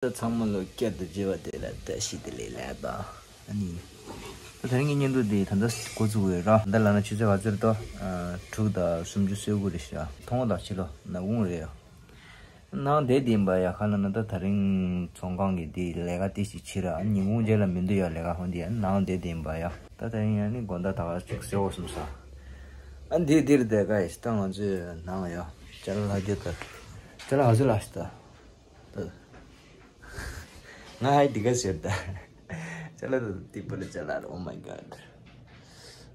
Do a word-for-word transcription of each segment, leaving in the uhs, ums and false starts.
ད་ཚང་མ་ལོ་བསྐྱར་དུ་མཇལ་བ་དེ་ལ་བཀྲ་ཤིས་བདེ་ལེགས་ལབ་དང་། ཨ་ནི། ད་དེ་རིང་གི་བརྙན་ཐུང་འདི་ད་ལྟ་འགོ་བཙུགས་ཡོད་ར། ད་ལབ་ན་ཆུ་ཚོད་ག་ཚོད་རེད་དོ། ཨ། དྲུག་དང་སུམ་ཅུ་སོ་དགུ་རེད་ཤག་མཐོང་བ་དང་ཕྱི་ལོགས་ནག་ཁུང་རེད་ཡ། ནང་བསྡད་བསྡད་པ་ཡ། ག་ལབ་ན་ད་དེ་རིང་ཚོང་ཁང་གི་འདི་ལས་ཀ་དེ་ཞིག་བྱེད་ར། ཨ། ཉིན་གུང་རྗེས་ལ་མི་འདུག་ཡ། ལས་ཀ་ཧོན་འདི་ཡ། ནང་བསྡད་བསྡད་པ་ཡ། ད་དེ་རིང་ཡ་ནི་དགོང་དག་ད་ག་ཅིག་ཟེར་འོ་སོང་ས། ཨ། འདི་འདིར་བསྡད་ག་ཡ། ད་ང་ཚོའི་ནང་ཡ། ཅ་ལག་ལྷག་རྒྱུ་ད། ཅ་ལག་ག་ཚོད་ལྷག་ཤག་ད། ང་ཧའི་འདི་ག་ཟེར་ད། ཅ་ལག་ད་ཏི་པོ་ལ་ཅ་ལག་ར། Oh my god།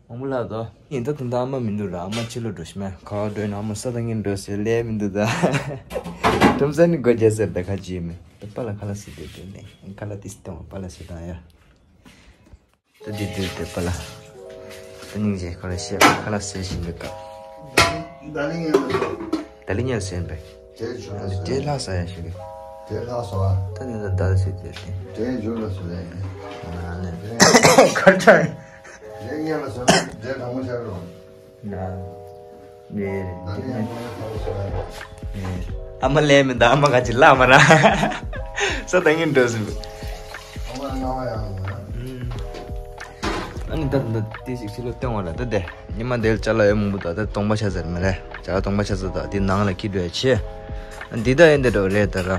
མང་པོ་ལྷག་དོ། ཡིན་ད་དུང་ད་ཨ་མ་མི་འདུག་ར། ཨ་མ་ཕྱི་ལོགས་འགྲོ་ཤི་མེད། ག་པར་འགྲོ་ཡིན། ཨ་མ་ས་ད་ངས་འགྲོ་ཟེར་ལས་མི་འདུག་ད། ཁྲོམ་ས་ནི་སྒོ་རྒྱག་ཟེར་ད། ཁ་ཅིག་མེད། ད་པཱ་ལགས་ཁ་ལག་ཟས་དེ་དེ་ནས་ཁ་ལག་ཏི་སི་སྟོང་པཱ་ལགས་ཟས་དང་ཡ། ད་འདི་འདིར་དེ་པཱ་ལགས། ད་སྙིང་རྗེ། ཁོ་ལ་བཤད། ཁ་ལག་ཟས་བཞིན་པའི་སྐབས། ད་ལི་ཉལ་ལ་སོང་། ད་ལི་ཉལ་ཟས་པས། དེ་ཆུ་ལ་སོང་། དེ་ལྷ་ས་ཡ་ཞིག་གི། དེ་ལྷ་སོང་ཨ། ད་ནི་ད་ད་ཟས་དེ་དེ། དེ་ཇོ་ལ་སོང་ལ་ཡིན། ང་ནི། ཁར་ཐར། དེ་ཉལ་ལ་སོང་། དེ་དང་མོ་ཤར་རོ། ན། ནེ་རེད། ཨ་མ་ལས་མི་འདའ། ཨ་མ་ག་ཅི་ལ་མ་ར། ས་ད་ངན་འགྲོ་ཟིན། ཨ་ནི་ད་ད་དེ་ཞིག་ཕྱི་ལོགས་སྟོན་བ་ར། ད་དེ་ཉི་མ་དེར་ཅ་ལག་ཡོད་མང་པོ། ད་ད་སྟོང་པ་ཆ་ཟེར་མ་རེད། ཅ་ལག་སྟོང་པ་ཆ་ཟེར། ད་དེ་ནང་ལ་ཁྱི་འགྲོ་ཡ་ཆེ། འདི་ད་ཡིན་དེ་འགྲོ་རེད་ད་ར།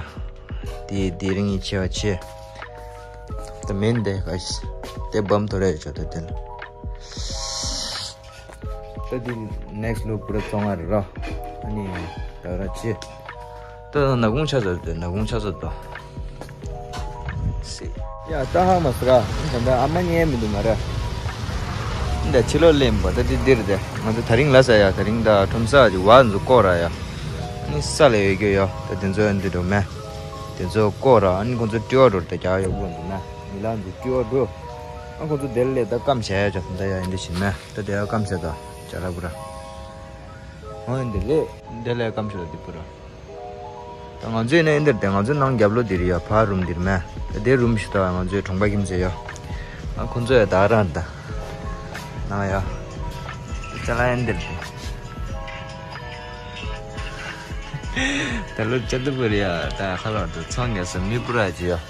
དེ་དེ་རིང་ཡིན་ཆེ་བ་ཆེ། ད་མིན་དེ་ག་ཞིག་དེ་བམ་ཐོ་རེ་ཡོད་ཆོག་ད་དེ་ལ། ད་འདི་ནེག་སི་ལུག་པུ་ར་བཙོང་ང་རེད་ར། ཨ་ནི་ད་ར་ཆེ། ད་ནག་ཁུང་ཆ་ཚ་དེ། ནག་ཁུང་ཆ་ཚ་དོ། སི། ཡ་ད་ཧ་མ་སི་ར། ད་ད་ཨ་མ་ཉལ་མི་འདུག་མ་ར། ད་ཕྱི་ལོགས་ལེན་པ་ད་འདི་འདིར་དེ། ང་ཚོ་དེ་རིང་ལ་ས་ཡ། དེ་རིང་ད་ཁྲོམ་ས་ཀྱི་བ་ཚོ་བསྐོར་ར་ཡ། ཨ་ནི་ས་ལ་ཡོད་རྒྱུ་ཡ། ད་དེ་ཚོ་འདི་འགྲོ་མེད། དེ་ཚོ་བསྐོར་ར། ཨ་ནི་ཁོང་ཚོ་སྤྲི་བ་འགྲོ་ད་རྒྱག་ཡོད་དགོས་འདུག་ན། མི་ལ་འདི་སྤྲི་བ་འགྲོ། ཨ་ཁོང་ཚོ་དེར་ལས་ད་སྐམ་བྱས་ཡ་ཅག་ད་ཡ་ཡིན་འདི་བྱིན་མེད། ད་དེ་ཡ་སྐམ་བྱས་ད་ཅ་ལག་པུ་ར། ཨོ་ཡིན་འདི་ལས། འདི་ལས་སྐམ་ཤོས་ལ་འདི་པུ་ར། ད་ང་ཚོའི་ནས་འདིར་དེ། ང་ཚོའི་ནང་རྒྱབ་ལོགས་འདིར་ཡ། ཕ་རུམ་འདིར་མེད། ད་དེ་རུམ་ཞིག་ད་ང་ཚོའི་གྲོང་པ་ཁྱིམ་ཚེ་ཡ། ཨ་ཁོང་ཚོ་ཡ་ད་རང་ད་ནང་ཡ། ཅ་ལག་ཡིན་འདིར་དེ། ད་ལོ་ཅ་ད་པུ་ར་ཡ། ད་ཁ་ལོ་ད་ཚོང་རྒྱག་ས་མི་པུ་ར་ཅི་ཡ།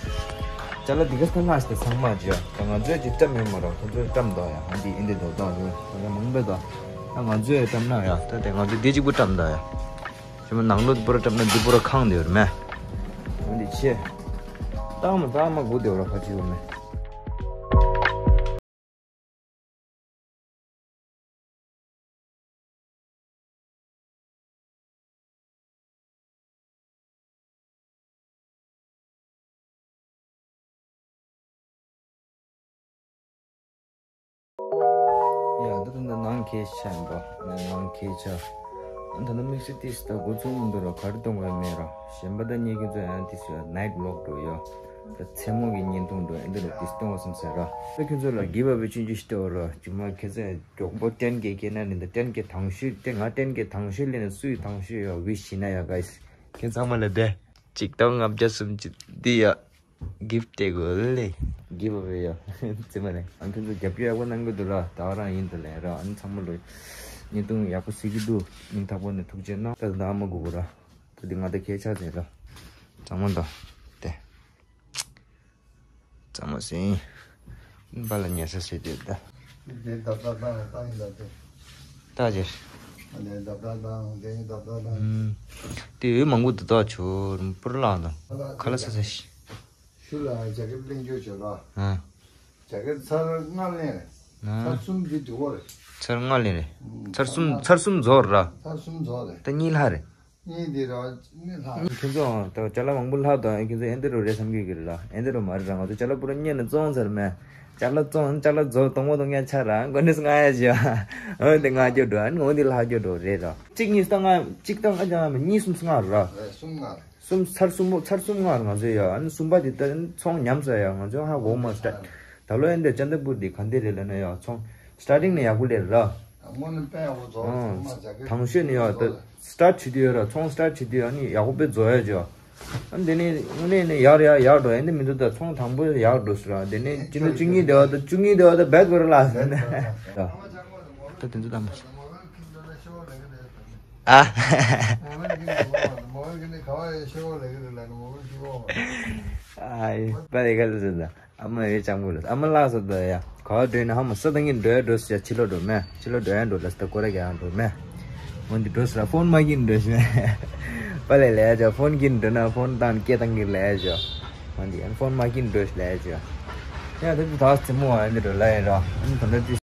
ཅ་ལག་འདི་ག་ས་ལྷག་སྟེ་ཚང་མ་ཅི་ཡ། ད་ང་ཚོས་ཅི་བཀྲམ་ཡོད་མ་རེད། ཁོང་ཚོས་བཀྲམ་དང་ཡ། ཨ་འདི་ཨིན་འདི་དོ་དང་ཡོད། ད་ཡ་མང་པོ་དང་། ད་ང་ཚོས་བཀྲམ་ན་ཡ། ད་དེ་ང་ཚོས་འདི་གཅིག་པུ་བཀྲམ་དང་ཡ། ཞི་མ་ནང་ལོགས་འདི་པུ་ར་བཀྲམ་ན་འདི་པུ་ར་ཁང་དེ་ཡོད་རེད་མེད། ཨ་འདི་ཆེ། ད་མ་ད་མ་སྒུག་དེ་བ་ར་ཁ་ཅིག་ཡོད་མེད། ཡ་ད་ད་ད་ནང་ཁེ་ཆ་ཡིན་པ། ནང་ཁེ་ཆ། ཨ་ད་ནི་དམིགས་བསལ་ཏིས་ད་འགོ་ཚུགས་མི་འདུག་ར། ག་རེ་གཏོང་དགོས་མེད་ར། གཞན་པ་ད་ཉེ་ཁྱོད་ཚོ་ཡང་ཏིས་ཡ་ནའིཊ་ཝོག་འགྲོ་ཡ། ད་མཚན་མོ་གི་བརྙན་ཐུང་འགྲོ་ཨེ་འདི་ར་ཏིས་གཏོང་བ་སམ་ཟེར་ར། ད་ཁྱོད་ཚོ་ལ་གིབ་ཨ་ཝེ་ཆུང་ཆུང་ཞིག་སྟེར་ར། ཅི་མ་ཁྱེད་ཚོ་མགྱོགས་པོ་ཊེན་ཀེ་སྐྱེས་ན་ནི་ད་ཊེན་ཀེ་དང་ཤོས་ཏེ། ང་ཊེན་ཀེ་དང་ཤོས་ལེན་ན་སུའི་དང་ཤོས་ཡ་ཝིཤ་བྱེད་ན་ཡ་ག་ཡིས། ཁྱེད་ཚང་མ་ལ་བདེ། གཅིག་སྟོང་ལྔ་བརྒྱ་སུམ་ཅུ་འདི་ཡ། གིབ་སྟེར་དགོས་ལེ། གིབ་ཨ་ཝེ་ཡ། ཙི་མ་ལེ། ཨ་ཁྱོད་ཚོ་རྒྱབ་སྐྱོར་ཡག་པོ་གནང་གི་འདུག་ར། ད་ག་རང་ཡིན་ད་ལེ་ར། ཨ་ནི་ཚང་མ་ལོ་བརྙན་ཐུང་ཡག་པོ་གཟིགས་ཀྱི་འདུག་སྙིང་ཐག་པ་ནས་ཐུགས་རྗེ་གནང་། ད་ད་ཨ་མ་སྒུག་གོ་ར། ད་འདི་ང་ད་ཁྱེད་ཆ་ཟེར་ར། ཚང་མ་ད་དེ། ཚང་མ་ཟིན། པཱ་ལགས་ཉལ་ས་ཟེར་དེ་ད། དེ་ད་ད་ད་ད་ཡིན་ད་དེ། ད་ཅེར། ཨ་ནེ་ད་ད་ད་དེ་ཡིན་ད་ད་ད། ཨུམ། དེ་འོས་མང་པོ་འདུག་ད་ཆོ་རུམ་པུར་ལགས་ད། ཁ་ལག་ས་ས་ཤི། ཤུ་ལ་ཇ་ཀེ་ཊི་གླེང་རྒྱུ་བྱོས་ལ། ཨ། ཇ་ཀེ་ཊི་ཚར་ལྔ་ལེན་རེད། ཨ། ཚར་གསུམ་འདི་འདུག་གོ་རེད། ཚར་ལྔ་ལེན་རེད། ཚར་གསུམ་ཚར་གསུམ་རྫོགས་ར། ཚར་གསུམ་རྫོགས་རེད། ད་གཉིས་ལྷག་རེད། གཉིས་འདི་ར་གཉིས་ལྷག་ཁྱེད་ཚོ་ད་ཅ་ལག་མང་པོ་ལྷག་དང་ཁྱེད་ཚོ་ཨེ་འདི་རུ་རེད་བསམ་གྱི་གི་རེད་ལ། ཨེ་འདི་རུ་མ་རེད་ར། ང་ཚོ་ཅ་ལག་པུ་ར་གཉེར་ནས་བཙོང་ཚར་མེད། ཅ་ལག་བཙོང་ཅ་ལག་རྫོགས་གཏོང་མ་གཏོང་ཡ་ཆ་ར་མགོ་ནས་ལྔ་ཡ་བྱེད་ཨ། འོན་ཏེ་ལྔ་སྐྱོ་འགྲོ་ཨ་ནི་འོན་ཏེ་ལྷག་སྐྱོ་འགྲོ་རེད་ར། གཅིག་གཉིས་སྟོང་ལྔ་གཅིག་སྟོང་ལྔ་ཅང་མི་གཉིས་གསུམ་ལྔ་ར། རེད་གསུམ་ལྔ་རེད། གསུམ་ཚར་གསུམ་པོ་ཚར་གསུམ་ལྔ་ར་ང་ཚོའི་ཡ། ཨ་ནི་གསུམ་པ་དེ་ད་ཚོང་ཉམས་ས་ཡ་ང་ཚོ་ཧ་གོ་མ་སྟ། ད་ལོ་ཨེ་འདི་ཅན་ད་པུར་དེ་ག་འདི་རེད་ལ་ན་ཡ་ཚོང་སི་ཊར་ཊིང་ནས་ཡག་པོ་ལེར་ར། དངོས་གནས་དཔེ་ཡག་པོ་རྫོགས། ཨང་། ཚང་མ་ཇ་ཀེ་ཊི་དང་ཤོས་ནས་ཡ་ད་རྫོགས་སི་ཊར་ཊི་བྱེད་དུས་ཡོད་ར། ཚོང་སི་ཊར་ཊི་བྱེད་དུས་ཨ་ནི་ཡག་པོ་དཔེ་རྫོགས་ཡ་ཅོ། ཨ་ནི་དེ་ནས་དངོས་གནས་ནས་ཡག་རེད་ཡ། ཡག་འགྲོ་ཨེ་འདི་མི་འདུག་ད་ཚོང་དང་པོ་ཡག་འགྲོ་ཟེར་ར། དེ་ནས་ཅི་འདྲ་བཅུ་གཉིས་དེ་བ་ད་བཅུ་གཉིས་དེ་བ་ད་བེད་དགོས་ར་ལ་ཟེར་ནས། ད་དེ་ཚོ་དམ་པ། ཨ། ཨ་ཡེ་པ་ལེ་ག་ལ་ཟེར་ད། ཨ་མ་ཡོད་ཅང་པོ་ལ་ཨ་མ་ལགས་སོ་ད་ཡ། ག་བ་འགྲོ་ན་ཧ་མ་ས་ད་ངས་འགྲོ་ཡ་འགྲོ་ཟེར་ཡ། ཕྱི་ལོགས་འགྲོ་མེད། ཕྱི་ལོགས་འགྲོ་ཡ་འགྲོ་ལ་ས་ད་སྐོར་ར་རྒྱག་ཡ་འགྲོ་མེད། འོན་ཏེ་འགྲོ་ཟེར་ལ་ཕོན་མ་གིན་འགྲོ་ཤི་མེད། པ་ལེ་ལས་ཡ་ཅོ་ཕོན་གིན་འགྲོ་ན་ཕོན་བཏང་སྐད་བཏང་གིན་ལས་ཡ་ཅོ། འོན་ཏེ་ཨན་ཕོན་མ་གིན་འགྲོ་ཤི་ལས་ཡ་ཅོ། ཡ་ད་དུ་ད་རྩེད་མོ་བ་ཡ་འདི་འགྲོ་ལ་ཡ་རོ། ཨན་ད་འདི།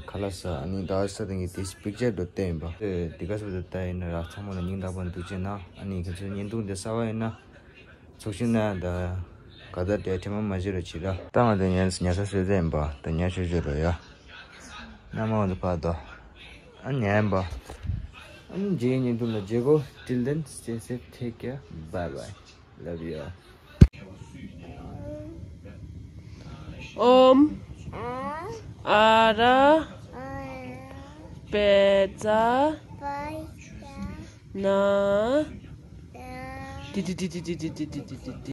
ཁ་ལག་ཟ། ཨ་ནི་ད་ས་དེ་གི་དེ་པིག་ཅར་འགྲོ་བསྟན་ཡིན་པ། དེ་ག་ས་བ་དེ་ལྟ་ཡིན་ན་ར་ཚང་མ་ལ་སྙིང་ཐག་པ་ནས་ཐུགས་རྗེ་གནང་། ཨ་ནི་ཁྱེད་ཚོའི་བརྙན་ཐུང་དེ་གསར་བ་ཡིན་ན། ཚོགས་ཆུང་ན་ད་ག་ད་དེ་ཐེངས་མ་མ་བྱེད་རོགས་བྱེད་ད། ད་ང་དེ་ཉལ་ཉལ་ས་སོས་ཟེར་ཡིན་པ། ད་ཉལ་ཆོག་ཆོག་རོགས་ཡ། ན་མ་འོ་ད་ཕ་ད། ཨ་ཉལ་ཡིན་པ། ཨ་ནི་རྗེས་ཉིན་དུ་ལ་མཇལ་གོ། Till then, stay safe, take care, bye bye, love you all. ཨོམ། ཨ་ར། པེ་ཙ། ན། ཏི་ཏི་ཏི།